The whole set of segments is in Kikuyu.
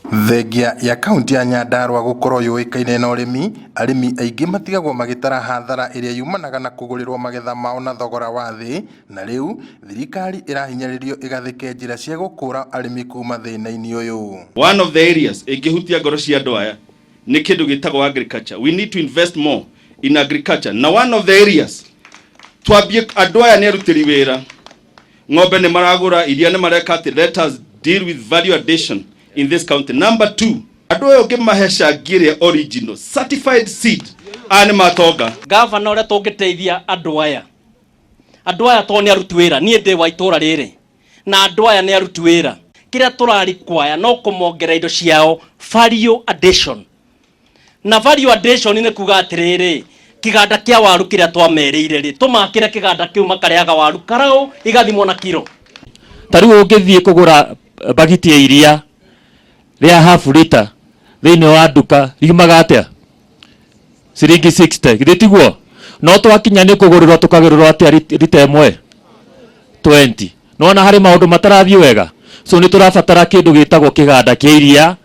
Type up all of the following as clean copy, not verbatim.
Thengia ya kaunti ya Nyandarua gũkorwo yũĩkaine na ũrĩmi, arĩmi aingĩ matigagwo magĩtara hathara ĩrĩa yumanaga na kũgũrĩrwo magetha mao na thogora wa thĩ, na rĩu thirikari ĩrahinyĩrĩrio ĩgathĩke njĩra cia gũkũra arĩmi kuma thĩna-inĩ ũyũ. One of the areas ĩngĩhutia ngoro cia andũ aya nĩ kĩndũ gĩtagwo agriculture. We need to invest more in agriculture. Na one of the areas twambie, andũ aya nĩ arutĩri wĩra, ng'ombe nĩ maragũra, iria nĩ mareka atĩ, let us deal with value addition in this county. Number two, andũ aya ũngĩmahe cangi ĩrĩa original certified seed, aya nĩ matonga. Gavana, ũrĩa tũngĩteithia andũ aya, andũ aya to nĩ aruti wĩra, niĩ ndĩ wa itũra rĩrĩ na andũ aya nĩ aruti wĩra, kĩrĩa tũrarikwaya no kũmongerera indo ciao value addition. Na value addition nĩ kuga atĩrĩrĩ, kĩganda kĩa waru kĩrĩa twamerĩire rĩ, tũmakĩre kĩganda kĩu, makarĩaga waru karau igathimwo na kiro. Ta rĩu ũngĩthiĩ kũgũra bagiti ya iria rĩa half liter thĩinĩ wa nduka, riumaga atĩa? Ciringi 60, githĩ tiguo? No twakinya nĩ kũgũrĩrwo, tũkagũrĩrwo atĩa? Rita ĩmwe 20. Nona harĩ maũndũ matarathiĩ wega, so nĩ tũrabatara kĩndũ gĩtagwo kĩganda kĩa iria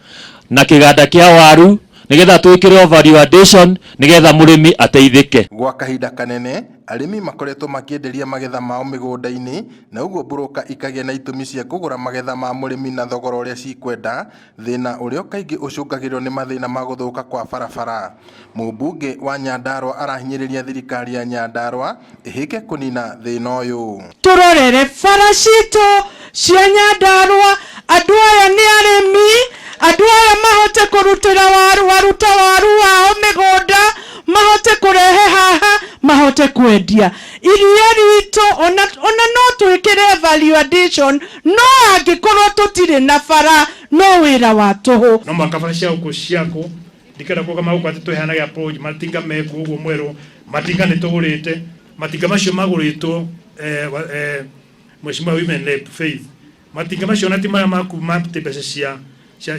na kĩganda kĩa waru, nĩgetha twĩkĩre value addition, nĩgetha mũrĩmi ateithĩke. Gwa kahinda kanene arĩmi makoretwo makĩenderia magetha mao mĩgũnda-inĩ, na ũguo mburũka ikagĩa na itũmi cia kũgũra magetha ma mũrĩmi na thogora ũrĩa cikwenda, thĩna ũrĩa kaingĩ ũcũngagĩrĩrio nĩ mathĩna ma gũthũka kwa barabara. Mũmbunge wa Nyandarua arahinyĩrĩria thirikari ya Nyandarua ĩhĩke kũnina thĩna ũyũ. Tũrorere bara citũ cia Nyandarua. Andũ aya nĩ arĩmi, andũ aya mahote kũrutĩra waru, waruta waru wao mĩgũnda, mahote kũrehe haha, mahote kwendia iria ritũ. Ona no twĩkĩre value addition, no angĩkorwo tũtirĩ na bara, no wĩra wa tũhũ. No mwaka bara cia gũkũ ciakwo. Ndikenda kuga gũkũ atĩ twĩheanaga approach matinga mekuo ũguo mwerũ. Matinga nĩ tũgũrĩte, matinga macio magũrĩtwo, Mheshimiwa Women Rep Faith, matinga macio na ti marĩa makuma atĩ mbeca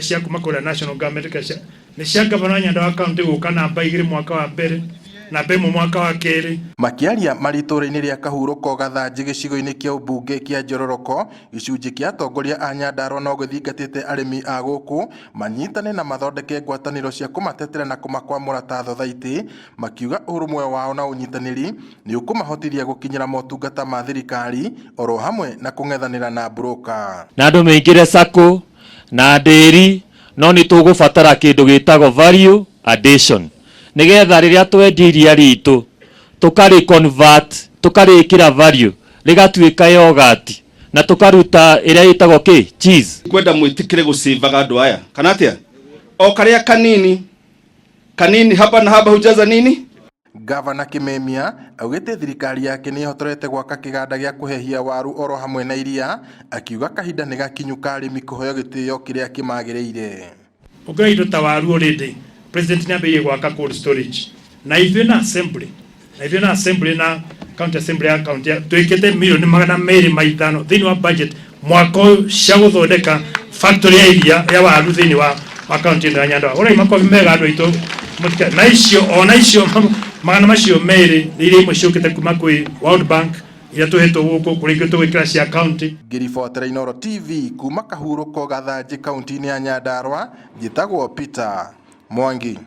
cia kuma kũrĩa national government kana nĩ cia gavana wa Nyandarua County, gũka namba 2 mwaka wa mbere, namba 1 mwaka wa kerĩ. Makĩaria marĩ itũũra-inĩ rĩa Kahurũko Gathanjĩ, gĩcigo-inĩ kĩa ũmbunge kĩa Njororoko, gĩcunjĩ kĩa atongoria a Nyandarua no gĩthingatĩte arĩmi a gũkũ manyitane na mathondeke ngwatanĩro cia kũmatetera na kũmakwamũra ta thothaitĩ, makiuga ũrũmwe wao na ũnyitanĩri nĩ ũkũmahotithia gũkinyĩra motungata ma thirikari oro hamwe na kũng'ethanĩra na mburũka. Na andũ maingĩre sacco na ndĩri, no nĩ tũgũbatara kĩndũ gĩtagwo value addition, nĩgetha rĩrĩa twendia iria ritũ, tũkarĩ convert, tũkarĩkĩra value, rĩgatuĩka yogurt, na tũkaruta ĩrĩa ĩtagwo kĩ cheese. Kwenda mwĩtĩkĩre gũcĩvaga andũ aya kana atĩa, o karĩa kanini kanini, haba na haba hujaza nini. Gavana Kimemia augĩte thirikari yake nĩ ĩhotorete gwaka kĩganda gĩa kũhehia waru oro hamwe na iria, akiuga kahinda nĩ gakinyu ka arĩmi kũheo gĩtĩo kĩrĩa kĩmagĩrĩire. Ũngĩoya indo ta waru, already president nĩ ambĩrĩirie gwaka cold storage, na ithuĩ na assembly, na county assembly ya county twĩkĩte mirioni 205 thĩinĩ wa budget mwaka ũyũ cia gũthondeka factory ya iria, ya waru thĩinĩ wa county ĩno ya Nyandarua. Ũrai makobi mega andũ aitũ na icio ona icio magana macio merĩ nĩ iria imwe ciũkĩte kuma kwĩ World Bank, iria tũhetwo gũkũ, kũrĩa ingĩ tũgwĩkĩra cia county. Ngĩribotera Inooro TV kuma Kahurũko Gathanjĩ, kaunti-inĩ ya Nyandarua, njĩtagwo Peter Mwangi.